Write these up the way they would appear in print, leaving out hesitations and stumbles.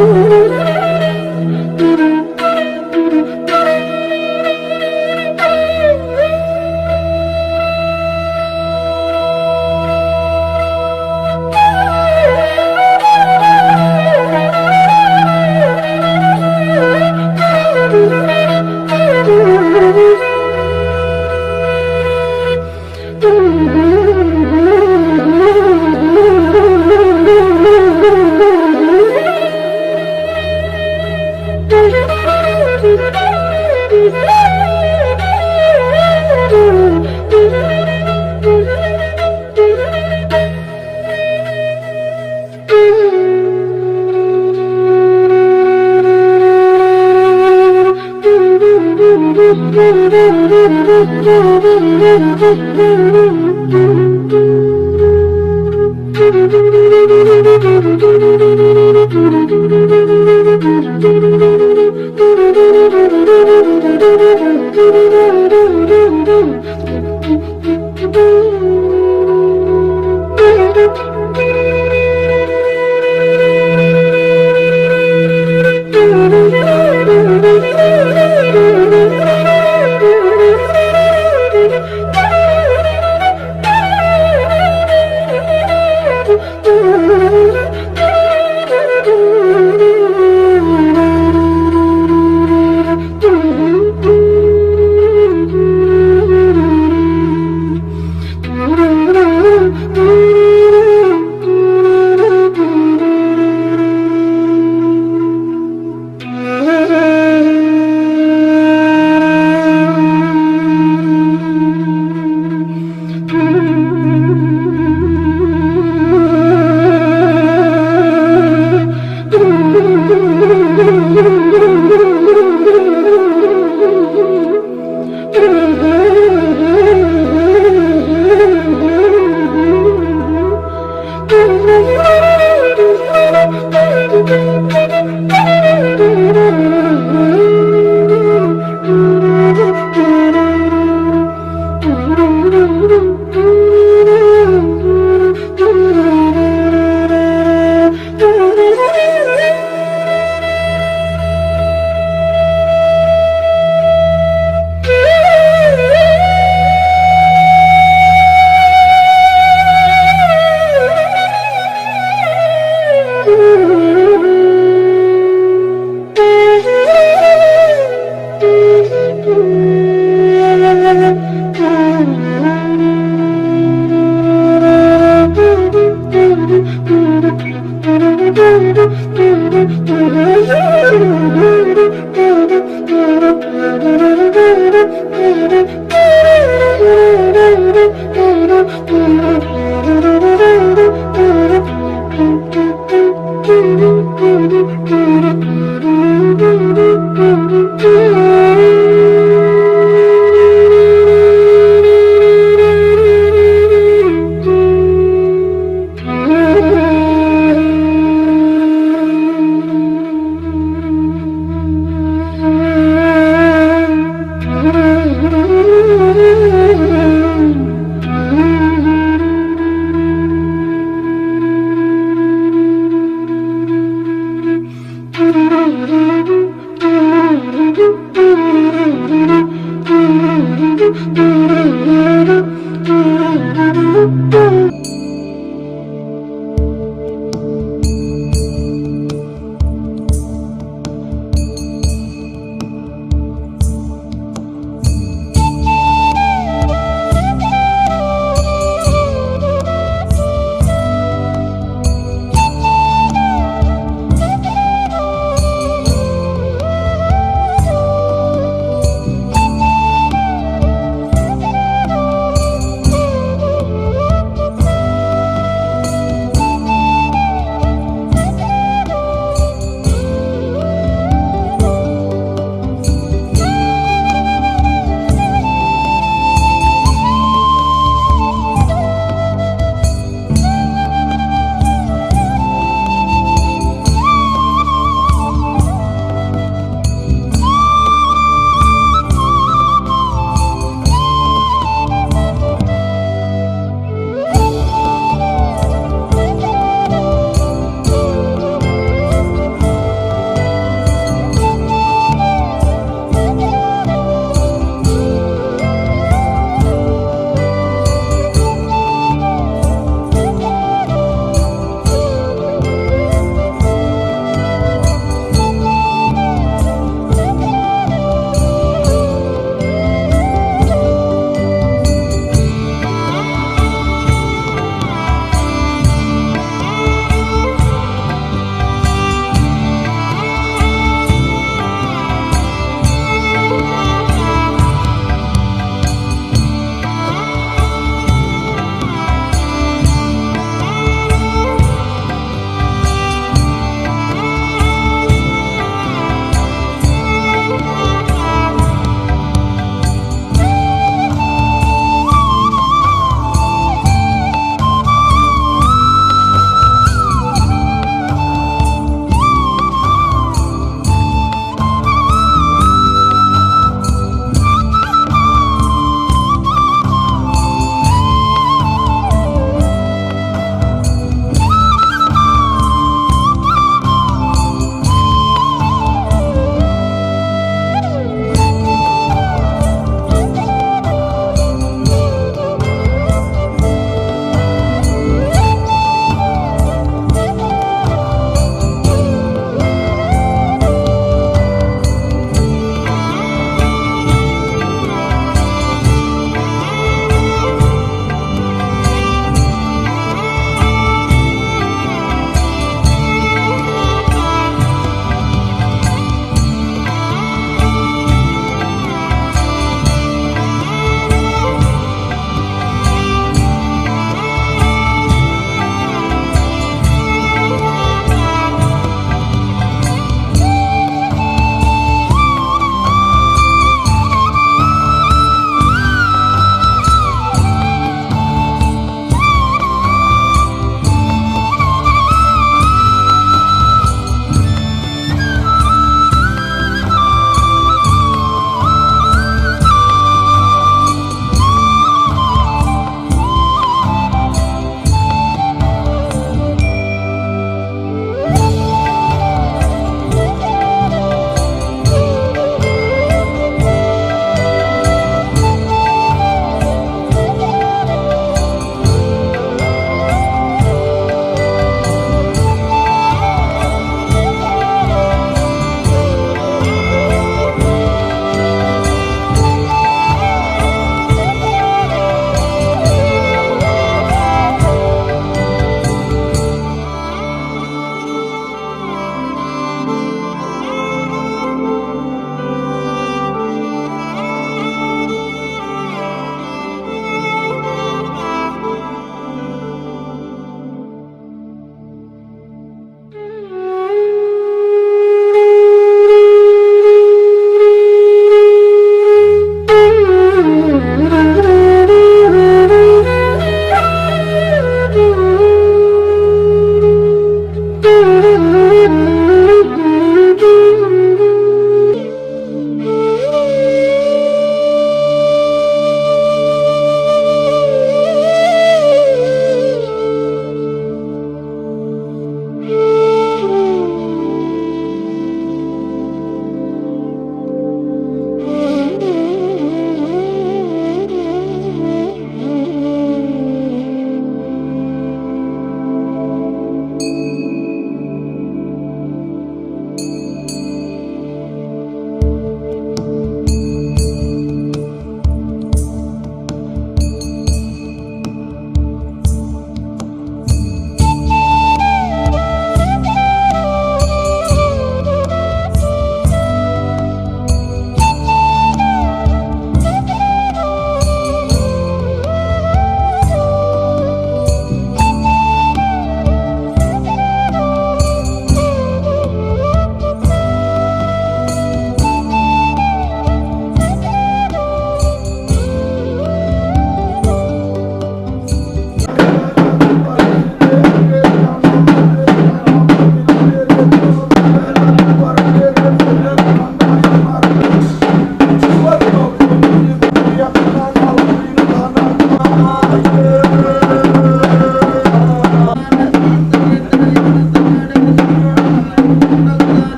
Ooh.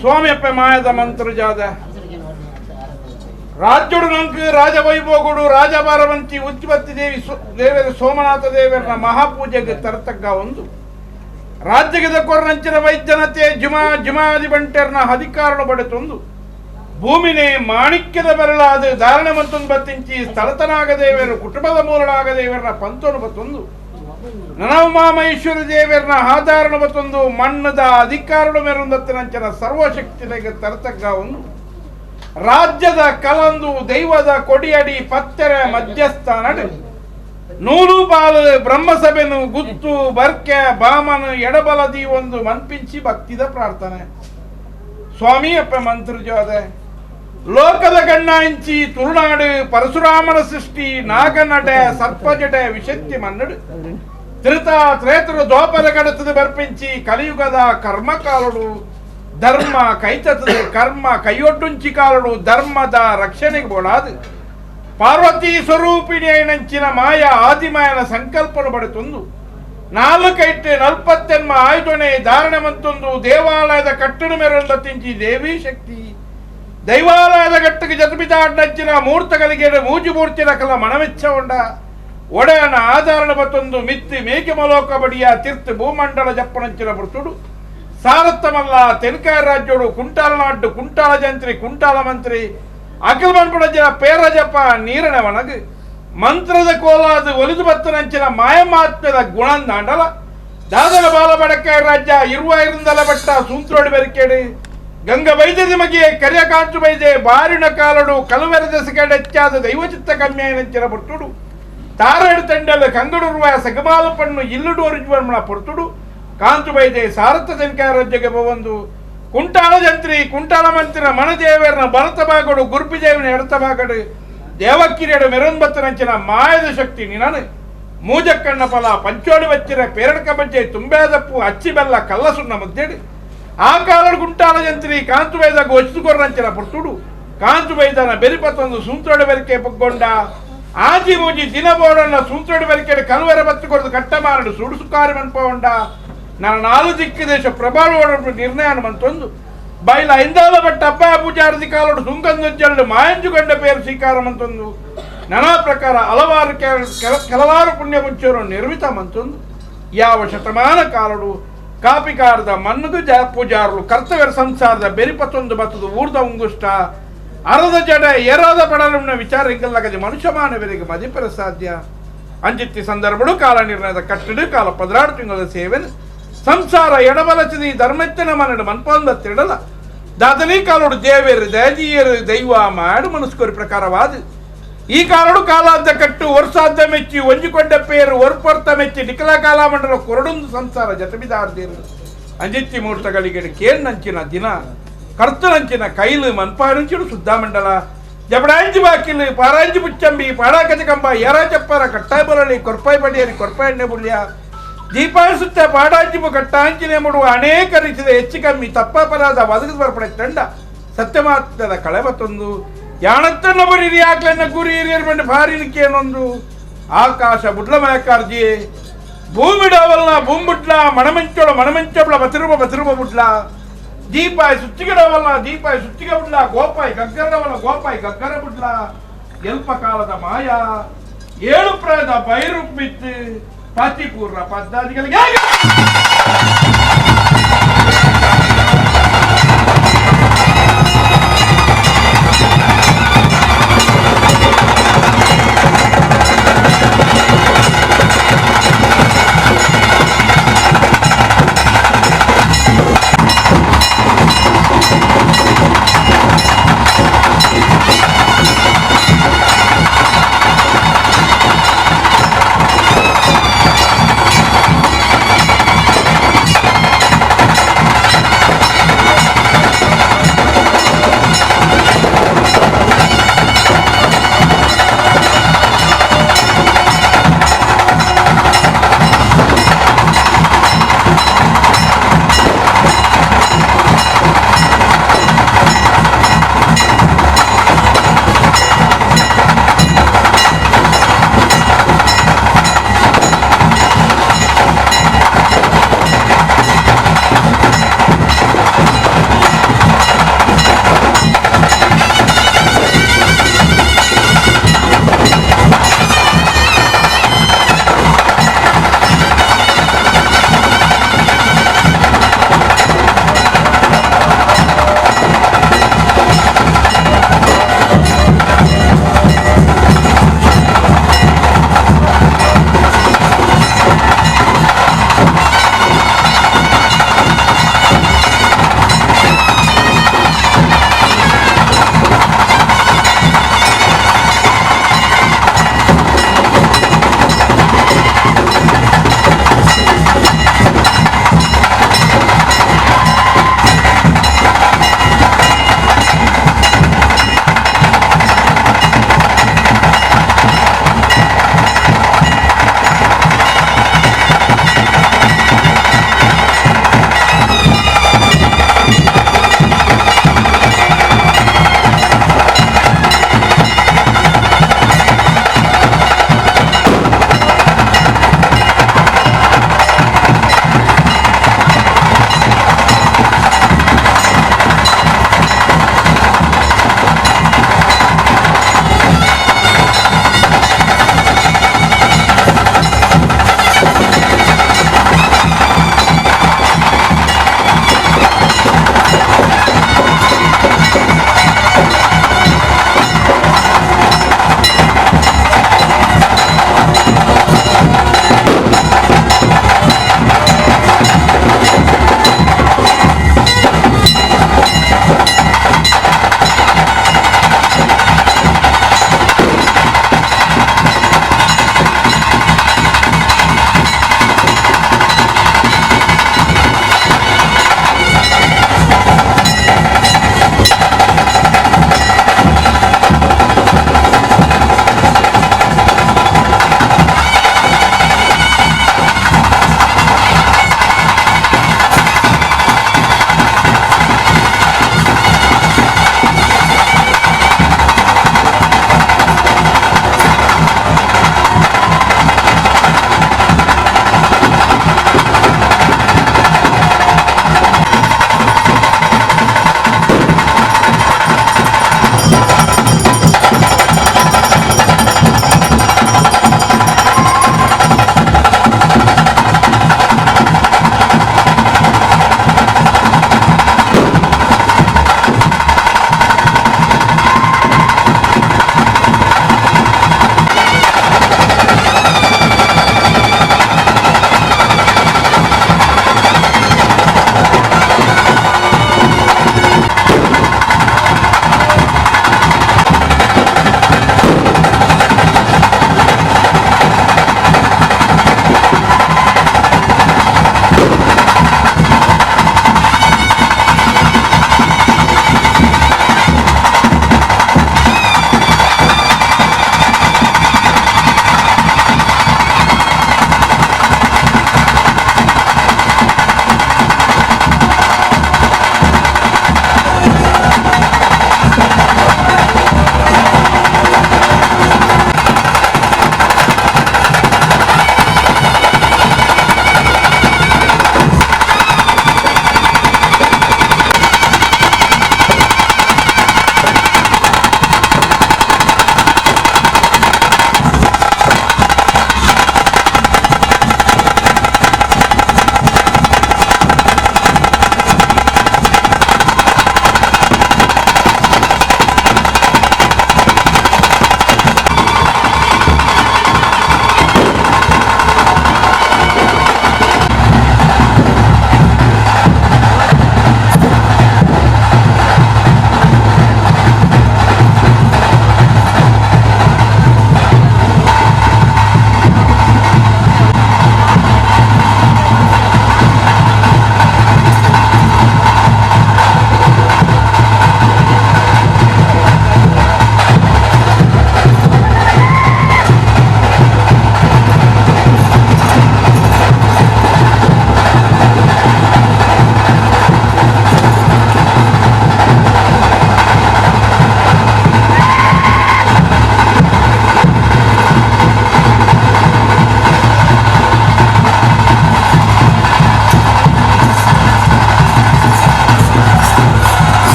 ಸ್ವಾಮಿಯಪ್ಪ ಮಾಯದ ಮಂತ್ರ ಜಾದ ರಾಜ್ಯಡು ನಂಕ್ ರಾಜವೈಭೋಗುಡು ರಾಜಭಾರವಂತಿ ಉಜ್ಜುಬತ್ತಿ ದೇವಿ ದೇವರ ಸೋಮನಾಥ ದೇವರನ ಮಹಾಪೂಜೆಗೆ ತರತಕ್ಕ ಒಂದು ರಾಜ್ಯದ ಕೊರನಂಚಿನ ವೈದ್ಯನತೆ ಜುಮಾ ಜುಮಾದಿ ಬಂಟೆರ್ನ ಅಧಿಕಾರನು ಪಡೆತೊಂದು ಭೂಮಿನೇ ಮಾಣಿಕ್ಯದ ಬರಲಾದ ಧಾರಣೆ ಮಂತೊಂದು ಬತ್ತಿಂಚಿ ಸ್ಥಳತನಾಗದೇವರು ಕುಟುಂಬದ ಮೂಲನಾಗದೇವರನ ಪಂತೋನು ಬತ್ತೊಂದು ನನಮಾಮೈಶ್ವರ ದೇವರನ ಆಧಾರಣ ಬತ್ತೊಂದು ಮಣ್ಣದ ಅಧಿಕಾರನು ಮೇರೊಂದತ್ತಿನಂಚಿನ ಸರ್ವಶಕ್ತಿಗೆ ತರತಕ್ಕ ಒಂದು ರಾಜ್ಯದ ಕಲಂದು ದೈವದ ಕೊಡಿಯಡಿ ಪತ್ತೆರೆ ಮಧ್ಯಸ್ಥಾನಡು ನೂರು ಪಾಲು ಬ್ರಹ್ಮಸಭೆನು ಗುತ್ತು ಬರ್ಕೆ ಬಾಮನು ಎಡಬಲದಿ ಒಂದು ಮನ್ಪಿಂಚಿ ಭಕ್ತಿದ ಪ್ರಾರ್ಥನೆ. ಸ್ವಾಮಿಯಪ್ಪ ಮಂತ್ರ ಜೋದೆ ಲೋಕದ ಗಣ್ಣಾಂಚಿ ತುಳುನಾಡು ಪರಶುರಾಮನ ಸೃಷ್ಟಿ ನಾಗನಡೆ ಸರ್ಪಜಡೆ ವಿಶಕ್ತಿ ಮನ್ನಡು ತ್ರಿತ ತ್ರೇತರ ದ್ವಾಪರ ಗಡತದ ಬರ್ಪಿಂಚಿ ಕಲಿಯುಗದ ಕರ್ಮಕಾಲಡು ಧರ್ಮ ಕೈತತದ ಕರ್ಮ ಕೈಯೊಡ್ಡುಂಚಿ ಕಾಲಡು ಧರ್ಮದ ರಕ್ಷಣೆಗೆ ಬೋಡಾದು ಪಾರ್ವತಿ ಸ್ವರೂಪಿಣಿಯಂಚಿನ ಮಾಯ ಆದಿಮಾಯನ ಸಂಕಲ್ಪನು ಪಡೆತೊಂದು ನಾಲ್ಕೈಟು ನಲ್ಪತ್ತೆನ್ಮ ಆಯುಧನೆ ಧಾರಣೆ ಮಂತೊಂದು ದೇವಾಲಯದ ಕಟ್ಟಡ ಮೇರೊಂದ ತಿಂಚಿ ದೇವಿ ಶಕ್ತಿ ದೈವಾಲಯದ ಗಟ್ಟಕ್ಕೆ ಜತಪಿತಾಡ್ನಂಚಿನ ಮೂರ್ತಗಳಿಗೆ ಮೂಜು ಮೂರ್ತಿನ ಕಲ ಮನವೆಚ್ಚ ಉಂಡ ಒಡೆಯನ ಆಧಾರಣ ಬತ್ತೊಂದು ಮಿತ್ತಿ ಮೇಕೆ ಮಲೋಕ ಬಡಿಯ ತೀರ್ಥ ಭೂಮಂಡಲ ಜಪ್ಪನಂಚಿನ ಬರ್ತುಡು ಸಾರತ್ತಮಲ್ಲ ತೆನ್ಕಾಯ ರಾಜ್ಯೋಡು ಕುಂಟಾಲ ನಾಡು ಕುಂಟಾಲ ಜಂತ್ರಿ ಕುಂಟಾಲ ಮಂತ್ರಿ ಅಖಿಲ ಮನ್ಪುಡಂಚಿನ ಪೇರಜಪ್ಪ ನೀರನವನಗು ಮಂತ್ರದ ಕೋಲಾದ ಒಲಿದು ಬತ್ತನಂಚಿನ ಮಾಯಮಾತ್ಮದ ಗುಣಂದಾಂಡಲ ದಾದನ ಬಾಲ ಬಡಕಾಯ ರಾಜ್ಯ ಇರುವ ಇರುಂದಲ ಬಟ್ಟ ಸೂಂತ್ರೋಡು ಬೆರಿಕೇಡು ಗಂಗ ವೈದ್ಯದ ಮಗಿಯೇ ಕರಿಯ ಕಾಂಚು ಬೈದೆ ಬಾರಿನ ಕಾಲಡು ಕಲುವೆರ ದೆಸೆಗಡೆಚ್ಚಾದ ದೈವಚಿತ್ತ ಕಮ್ಯಾಯನಂಚಿನ ಪೊರ್ತುಡು ತಾರಡು ತಂಡಲು ಕಂಗಡೂರುವ ಸಗಮಾಲ ಪಣ್ಣು ಇಲ್ಲುಡು ಒರಿಜುವನ್ಮಣ ಪೊರ್ತುಡು ಕಾಂಚು ಬೈದೆ ಸಾರಥ ತೆನ್ಕಾಯ ರಾಜ್ಯಕ್ಕೆ ಬಂದು ಕುಂಟಾಲ ಜಂತ್ರಿ ಕುಂಟಾಲ ಮಂತ್ರಿನ ಮನದೇವರನ ಭರತ ಬಾಗಡು ಗುರ್ಪಿದೇವಿನ ಎಡತ ಬಾಗಡು ದೇವಕಿರಿಯಡು ಮೆರೊಂಬತ್ತನಂಚಿನ ಮಾಯದ ಶಕ್ತಿ ನಿನನು ಮೂಜಕ್ಕಣ್ಣ ಫಲ ಪಂಚೋಡಿ ಬಚ್ಚಿರ ಪೇರಡ್ಕ ಬಜ್ಜೆ ತುಂಬೇದಪ್ಪು ಅಚ್ಚಿ ಬೆಲ್ಲ ಕಲ್ಲಸುಣ್ಣ ಮುದ್ದೇಡು ಆ ಕಾಲಡು ಕುಂಟಾಲ ಜಂತ್ರಿ ಕಾಂತು ಬೈದ ಗೊಚ್ಚಿಕೊರ್ರಂಚಿನ ಪುರ್ತುಡು ಕಾಂತು ಬೈದನ ಬೆರಿಪತ್ತೊಂದು ಸೂಂತ್ರೋಡಿ ಬೆರಿಕೆ ಪುಗ್ಗೊಂಡ ಆಜಿ ಮೂಜಿ ದಿನ ಬೋಡನ್ನ ಸೂಂತ್ರೋಡಿ ಬೆರಿಕೆ ಕಲ್ವರ ಬತ್ತು ಕೊರದು ಕಟ್ಟ ಮಾರಡು ಸುಡುಸುಕಾರಿ ಮನ್ಪವಂಡ ನಾನು ನಾಲು ದಿಕ್ಕು ದೇಶ ಪ್ರಭಾವ ನಿರ್ಣಯ ಮಂತೊಂದು ಬೈಲ ಐಂದಾಲ ಬಟ್ಟ ಅಪ್ಪ ಪೂಜಾರದಿ ಕಾಲೋಡು ಸುಂಕಂದೊಜ್ಜಲ್ಡು ಮಾಯಂಜುಗಂಡ ಪೇರು ಸ್ವೀಕಾರ ಮಂತೊಂದು ನಾನಾ ಪ್ರಕಾರ ಹಲವಾರು ಕೆಲವಾರು ಪುಣ್ಯ ಮುಂಚೂರು ನಿರ್ಮಿತ ಮಂತೊಂದು ಯಾವ ಶತಮಾನ ಕಾಲಡು ಕಾಪಿಕಾರದ ಮನ್ನದು ಜ ಪೂಜಾರರು ಕರ್ತವ್ಯರ ಸಂಸಾರದ ಬೆರಿಪತ್ತೊಂದು ಬತ್ತದು ಊರ್ದ ಉಂಗುಷ್ಟ ಅರದ ಜಡ ಏರಾದ ಪಡಲುಣ್ಣ ವಿಚಾರ ಇಂಗಲ್ಲಗದೆ ಮನುಷ್ಯ ಮಾನವರಿಗೆ ಮದಿಪರ ಸಾಧ್ಯ ಅಂಜಿತ್ತಿ ಸಂದರ್ಭಡು ಕಾಲ ನಿರ್ಣಯದ ಕಟ್ಟಡು ಕಾಲ ಪದರಾಡು ತಿಂಗಳ ಸೇವೆ ಸಂಸಾರ ಎಡಬಲಚದಿ ಧರ್ಮೆತ್ತಿನ ಮನಡು ಮನ್ಪೊಂದ ತಿಡಲ ದಾದನಿ ಕಾಲೋಡು ದೇವೇರು ದಯದೀಯರು ದೈವ ಮಾಡು ಮನಸ್ಕೋರಿ ಪ್ರಕಾರವಾದ ಈ ಕಾಲಡು ಕಾಲಾದ್ದ ಕಟ್ಟು ವರ್ಷಾದ್ದ ಮೆಚ್ಚಿ ಒಂಜಿಕೊಂಡ ಪೇರು ಒರ್ಪೊರ್ತ ಮೆಚ್ಚಿ ನಿಕಲ ಕಾಲ ಮಂಡಲ ಕೊರಡೊಂದು ಸಂಸಾರ ಜತಬಿದಾರ್ದೇರು ಅಂಜಿತ್ತಿ ಮೂರ್ತಗಳಿಗೆ ಕೇಳ್ನಂಚಿನ ದಿನ ಕರ್ತನಂಚಿನ ಕೈಲು ಮನ್ಪಾಡಿಂಚಿಡು ಸುದ್ದಾಮಂಡಲ ಜಬಡಾಂಜಿ ಬಾಕಿಲು ಪಾರಾಂಜಿ ಪುಚ್ಚಂಬಿ ಪಾಡಾಕಜಕಂಬ ಏರಾ ಚಪ್ಪಾರ ಕಟ್ಟಾಯ್ ಬರಳಿ ಕೊರ್ಪಾಯ್ ಬಡಿಯರಿ ಕೊರ್ಪಾಯ್ ಎಣ್ಣೆ ಬುಳ್ಯ ದೀಪಾಯಿಸುತ್ತ ಪಾಡಾಂಜಿಬು ಕಟ್ಟಾಂಚಿನೆ ಮಾಡುವ ಅನೇಕ ರೀತಿಯ ಹೆಚ್ಚು ಕಮ್ಮಿ ತಪ್ಪಪರಾಧ ಒದಗಿಸಿ ಬರ್ಪಡೆ ತಂಡ ಸತ್ಯಮಾತ್ಮದ ಕಳೆಬತ್ತೊಂದು ಯಾಣತ್ತನ್ನ ಬರೀರಿ ಯಾಕ್ಲೆನ್ನ ಗುರಿ ಹಿರಿಯರ್ ಬಂದು ಭಾರಿನಿಕೇನೊಂದು ಆಕಾಶ ಬುಡ್ಲ ಮಯಕಾರ್ಜಿ ಭೂಮಿಡವಲ್ನ ಭೂಂಬುಡ್ಲ ಮಣಮಂಚೋಳ ಮಣಮಂಚೋಳ ಬತಿರುವ ಬತಿರುವ ಬುಡ್ಲ ದೀಪಾಯ್ ಸುತ್ತಿಗಿಡವಲ್ಲ ದೀಪಾಯ್ ಸುತ್ತಿಗೆ ಬುಡ್ಲ ಗೋಪಾಯ್ ಗಗ್ಗರವಲ್ಲ ಗೋಪಾಯ್ ಗಗ್ಗರ ಬುಡ್ಲ ಎಲ್ಪ ಕಾಲದ ಮಾಯಾ ಏಳು ಪ್ರಾಯದ ಬೈರು ಬಿತ್ತು ಪತಿಪೂರ್ಣ ಪದ್ದಾದಿಗಳಿಗೆ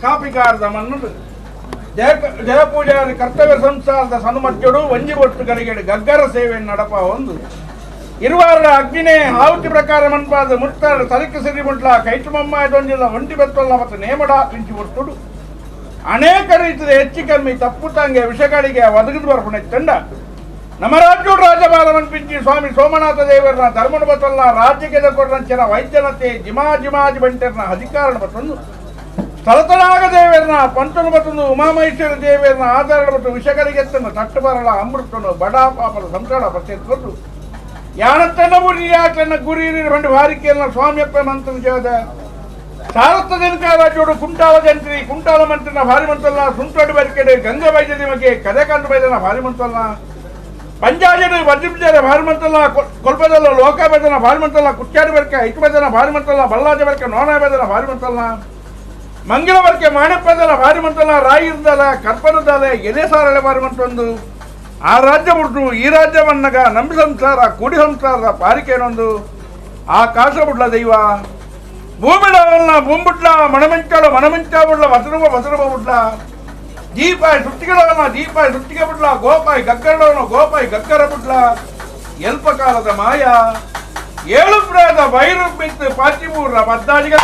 ಕಾಪಿಗಾರದ ಮಣ್ಣು ಜಯಪೂಜಾರಿ ಕರ್ತವ್ಯ ಸಂಸಾರದ ಸನುಮತ್ಯಡು ಒಂಜಿ ಒಟ್ಟು ಗಳಿಗೆ ಗಗ್ಗರ ಸೇವೆಯನ್ನು ನಡಪ ಒಂದು ಇರುವಾರ ಅಗ್ನಿನೇ ಆಹುತಿ ಪ್ರಕಾರ ಮನ್ಪಾದ ಮುಟ್ಟಾರ ತಲಕ್ಕೆ ಸಿರಿ ಮುಟ್ಲ ಕೈಟುಮಮ್ಮ ಇದೊಂದಿಲ್ಲ ಒಂಟಿ ಬೆತ್ತಲ್ಲ ಮತ್ತು ನೇಮಡ ಇಂಚಿ ಒಟ್ಟುಡು ಅನೇಕ ರೀತಿಯ ಹೆಚ್ಚು ಕಮ್ಮಿ ತಪ್ಪು ತಂಗೆ ವಿಷಗಳಿಗೆ ಒದಗಿದು ಬರ್ಪಣೆ ತಂಡ ನಮ್ಮ ರಾಜ್ಯ ರಾಜಬಾಲ ಮನ್ಪಿಂಚಿ ಸ್ವಾಮಿ ಸೋಮನಾಥ ದೇವರನ್ನ ಧರ್ಮನ ಬತ್ತಲ್ಲ ರಾಜ್ಯಕ್ಕೆ ಕೊಡಂಚಿನ ವೈದ್ಯನತೆ ಜಿಮಾ ಜಿಮಾಜಿ ಬಂಟರ್ನ ಅಧಿಕಾರನ ಬತ್ತೊಂದು ಸ್ಥಳತನಾಗ ದೇವರನ್ನ ಪಂಚನು ಬತ್ತೊಂದು ಉಮಾಮಹೇಶ್ವರ ದೇವರನ್ನ ಆಧಾರ ಮತ್ತು ವಿಷಗಳಿಗೆ ತಟ್ಟು ಬರಲ ಅಮೃತನು ಬಡ ಪಾಪದ ಸಂಸಾರ ಬರ್ತೇಕೊಂಡು ಯಾನತ್ತನ್ನ ಗುರಿ ಯಾಕನ್ನ ಗುರಿ ಬಂಡು ವಾರಿಕೆಯನ್ನ ಸ್ವಾಮಿಯಪ್ಪ ಮಂತ್ರ ಜೋದ ಸಾರತ್ತ ದಿನಕ ಕುಂಟಾಲ ಜಂತ್ರಿ ಕುಂಟಾಲ ಮಂತ್ರನ ಭಾರಿ ಮಂತಲ್ಲ ಸುಂಟೋಡು ಬರಿಕೆಡೆ ಗಂಗಾ ವೈದ್ಯ ನಿಮಗೆ ಕದಕಾಂತ ವೈದ್ಯನ ಭಾರಿ ಮಂತಲ್ಲ ಪಂಜಾಜನ ವಜ್ರಜರ ಭಾರಿ ಮಂತಲ್ಲ ಕೊಲ್ಪದಲ್ಲ ಲೋಕ ಬೈದನ ಭಾರಿ ಮಂತಲ್ಲ ಕುಟ್ಯಾಡಿ ಬರ್ಕೆ ಐತು ಬೈದನ ಭಾರಿ ಮಂತಲ್ಲ ಬಲ್ಲಾಜ ಬರ್ಕೆ ನೋಣ ಬೈದನ ಭಾರಿ ಮಂತಲ್ಲ ಮಂಗಿಲ ಬರ್ಕೆ ಮಾಣಪ್ಪದಲ್ಲ ಭಾರಿ ಮಂತಲ್ಲ ರಾಯಿ ಇರ್ದಲ್ಲ ಕರ್ಪನದಲ್ಲ ಎಲೆ ಸಾರಳೆ ಭಾರಿ ಮಂತೊಂದು ಆ ರಾಜ್ಯ ಬಿಟ್ಟು ಈ ರಾಜ್ಯವನ್ನಗ ನಂಬಿ ಸಂಸಾರ ಕೂಡಿ ಸಂಸಾರದ ಪಾರಿಕೇನೊಂದು ಆ ಕಾಶ ಬುಡ್ಲ ದೈವ ಭೂಮಿಡವನ್ನ ಭೂಂಬುಡ್ಲ ಮಣಮಂಚಾಳು ಮಣಮಂಚ ಬುಡ್ಲ ಬಸರುವ ಬಸರುವ ಬುಡ್ಲ ದೀಪಾಯಿ ಸುತ್ತಿಗೆಡವನ್ನ ದೀಪಾಯಿ ಸುತ್ತಿಗೆ ಬುಡ್ಲ ಗೋಪಾಯಿ ಗಕ್ಕರಡವನ ಗೋಪಾಯಿ ಗಕ್ಕರ ಬುಡ್ಲ ಎಲ್ಪ ಕಾಲದ ಮಾಯ ಏಳು ಪ್ರಾದ ಬೈರು ಬಿತ್ತು ಪಾಚಿಮೂರ ಪದ್ದಾಜಿಗ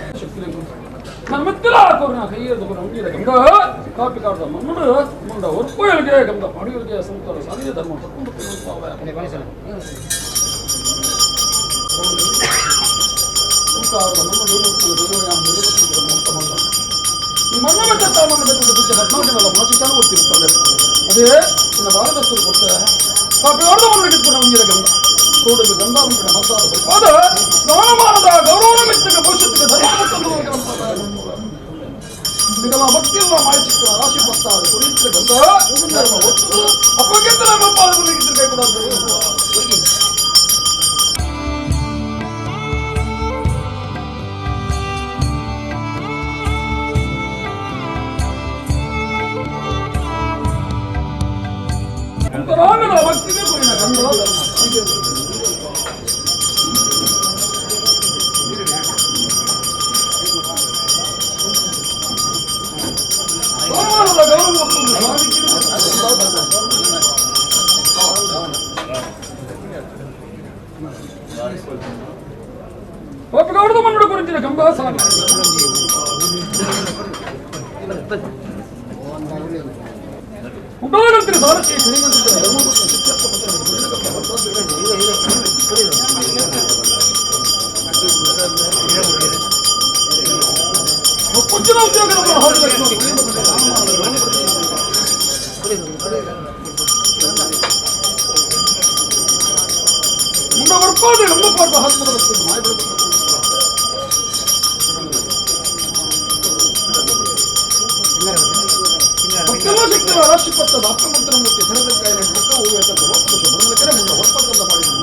ನಾನು ಮೆತ್ತಲ ಕೊರ್ನ ಕೈಯದು ಕೊರ ಉಂಡಿದ ಗಂಗ ಕಾಪಿ ಕಾಡ್ದ ಮಣ್ಣು ಮುಂಡ ಒರ್ಪೊಯಲ್ಗೆ ಗಂಧ ಪಡಿಯಲ್ಗೆ ಸಂತರ ಸಾನಿಯ ಧರ್ಮ ಪಕ್ಕೊಂಡು ಈ ಮಣ್ಣು ಬೆಟ್ಟ ಮಣ್ಣು ಬೆಟ್ಟದ ಬುದ್ಧಿ ಹದಿನಾಲ್ಕು ಮನಸ್ಸಿನ ಗೊತ್ತಿರುತ್ತದೆ ಅದೇ ನನ್ನ ಭಾರತಸ್ಥರು ಕೊಡ್ತಾರೆ ಕಾಪಿ ಕಾಡ್ದ ಮಣ್ಣು ಕಿತ್ಕೊಂಡ ಉಂಡಿದ ಗಂಧ ಕೋಡಲು ಗಂಧ ಉಂಡಿನ ಮಸಾಲ ಬಲ್ಪಾದ ದಾನಮಾನದ ಗೌರವ ಮೆಚ್ಚಗ ಭವಿಷ್ಯತ್ತಿಗೆ ಧರ್ಮ ನಿಗಮ ಭಕ್ತಿಯಲ್ಲ ಮಾಡಿಸಿಕ್ಕ ರಾಶಿ ಪತ್ತಾರು ಕುರಿತ ಗಂಧ ಧರ್ಮ ಒತ್ತು ಅಪಕೀರ್ತನ ಪಾದಗಳಿಗೆ ಕೈ ಕೊಡೋದು. ಅಂತರಾಂಗದ ಭಕ್ತಿಗೆ ಕುರಿನ ಗಂಧ ಧರ್ಮ. ಒಪ್ಪಿಗೌಡದ ಮಣ್ಣು ಕುರಿತಿನ ಗಂಭ ಸಾಮಿ ಉಡೋಗಂತಿರ ಸಾರಥಿ ಕುಣಿಗಂತಿರ ಧರ್ಮಪುತ್ರ ಸಿದ್ಧಾರ್ಥ ಪುತ್ರ ಮುಪ್ಪುಜ್ಜನ ಉದ್ಯೋಗದ ಮುಂದೆ ಬರ್ಬೋದು ನಮ್ಮ ಪಾರ್ವ ಹಾಸ್ಮದ ಭಕ್ತಲ ಶಕ್ತಿಯ ರಾಶಿ ಪತ್ತದ ಅಪ್ಪಮಂತ್ರ ಮೂರ್ತಿ ಸೆಣದ ಕಾಯಿಲೆ ಮುಖ ಹೂವು ಲೋಕದೋಷ ಬರಲಿಕ್ಕೆ ಮುಂದೆ ಹೊರಪತ್ತಲ್ಲ ಮಾಡಿದರು.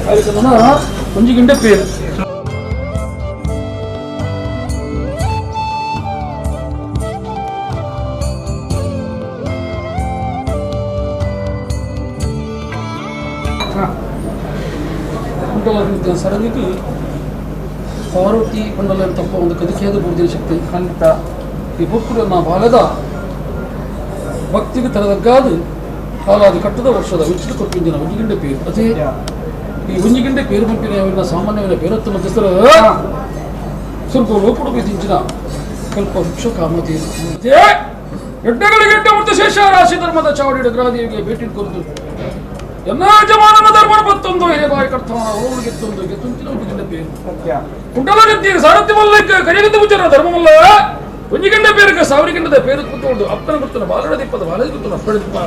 ಅದಕ್ಕೆ ಒಂಜಿ ಗಿಂಡೆ ಪೇರು ಸರಂಗಿಗೆ ಪಾರ್ವತಿ ಪಂಡಲ ತಪ್ಪ ಒಂದು ಕದಿಕೆಯಾದ ಬುದ್ಧಿನ ಶಕ್ತಿ ಖಂಡಿತ ಈ ಬುಕ್ಕುಡನ್ನ ಬಾಲದ ಭಕ್ತಿಗೆ ತರದಗ್ಗಾದ ಕಾಲಾದಿ ಕಟ್ಟದ ವರ್ಷದ ವಿಚಿತ್ರ ಕೊಪ್ಪಿಂದಿನ ಒಂಜಿಗಿಂಡೆ ಪೇರು ಅದೇ ಈ ಒಂಜಿಗಿಂಡೆ ಪೇರು ಪಂಪಿನ ಸಾಮಾನ್ಯವಿನ ಪೇರತ್ತು ಮಧ್ಯಸ್ಥರ ಸ್ವಲ್ಪ ಲೋಪುಡು ತಿಂಚಿನ ಕಲ್ಪ ವೃಕ್ಷ ಕಾಮತಿ ಎಡ್ಡೆಗಳಿಗೆ ಎಡ್ಡೆ ಮತ್ತು ಶೇಷ ರಾಶಿ ಧರ್ಮದ ಚಾವಡಿ ಗ್ರಹದೇವಿಗೆ ಭೇಟಿ ಕೊರತು ಎಲ್ಲ ಜಮಾನನ ಧರ್ಮನ ಬತ್ತೊಂದು ಹಿರಿಯ ಬಾಯಿ ಕರ್ತವನ ಓಣಿಗೆತ್ತೊಂದು ಗೆತ್ತುಂಚಿನ ಒಂಜಿಗಿಂಡೆ ಪೇರು ಕುಂಡಲಗತ್ತಿ ಸಾರಥ್ಯವಲ್ಲ ಕರಿಗಂದ ಮುಚ್ಚರ ಧರ್ಮವಲ್ಲ ಒಂಜಿಗಂಡ ಪೇರುಗ ಸಾವಿರಗಂಡದ ಪೇರು ಕೂತ್ಕೊಂಡು ಅಪ್ಪನ ಗುರ್ತನ ಬಾಲನ ದೀಪದ ಬಾಲದ ಗುರ್ತನ ಅಪ್ಪನ ದೀಪ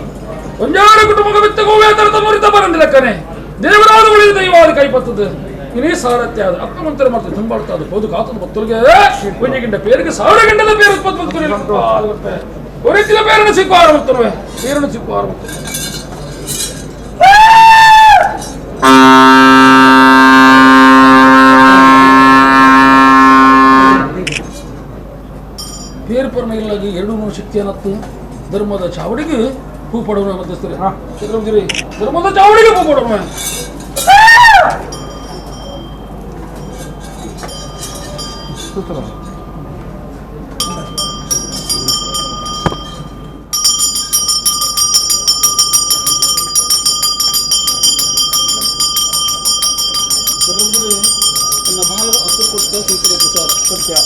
ಒಂಜಾರ ಕುಟುಂಬ ಬಿತ್ತ ಗೋವೆ ತರ ತನ್ನೋರಿತ ಬರಂದಿಲ್ಲ ಕನೆ ದೇವರಾದ ಉಳಿದ ದೈವಾದ ಕೈ ಪತ್ತದ ಇನೇ ಸಾರಥ್ಯ ಆದ ಅಪ್ಪ ಮಂತ್ರ ಮಾಡ್ತದೆ ತುಂಬಾಡ್ತಾ ಅದು ಬದುಕು ಆತನ ಭಕ್ತರಿಗೆ ಒಂಜಿಗಂಡ ಪೇರಿಗೆ ಸಾವಿರ ಗಂಡದ ಪೇರು ಉತ್ಪತ್ತಿ ಒರಿತಿನ ಪೇರನ್ನು ಸಿಕ್ಕು ಆರಂಭಿಸ್ತವೆ ಪೇರನ್ನು ಸಿಕ್ಕು ಆರಂಭಿಸ್ತವೆ ಪೇರು ಪರಮೇಲಾಗಿ ಎರಡು ಮೂರು ಶಕ್ತಿ ಅನ್ನತ್ತು ಧರ್ಮದ ಚಾವಡಿಗೆ ಹೂ ಪಡೋಣ ಮಧ್ಯಸ್ಥರೇ ಚಂದ್ರಮುಖಿ ಧರ್ಮದ ಚಾವಡಿಗೆ ಹೂ ಪಡೋಣ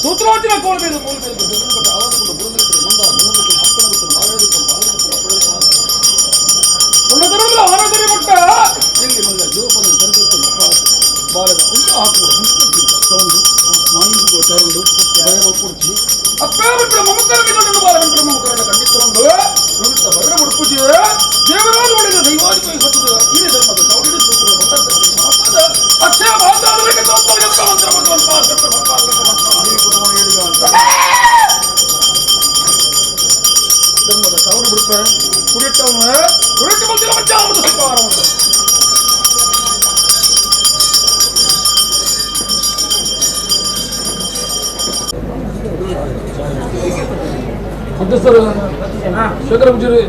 ಸೂತ್ರಾರ್ಜನ ಕೋಲ್ಬೇಕು ಕೋಲ್ಬೇಕು ಶೇಖರ ಪೂಜಾರಿ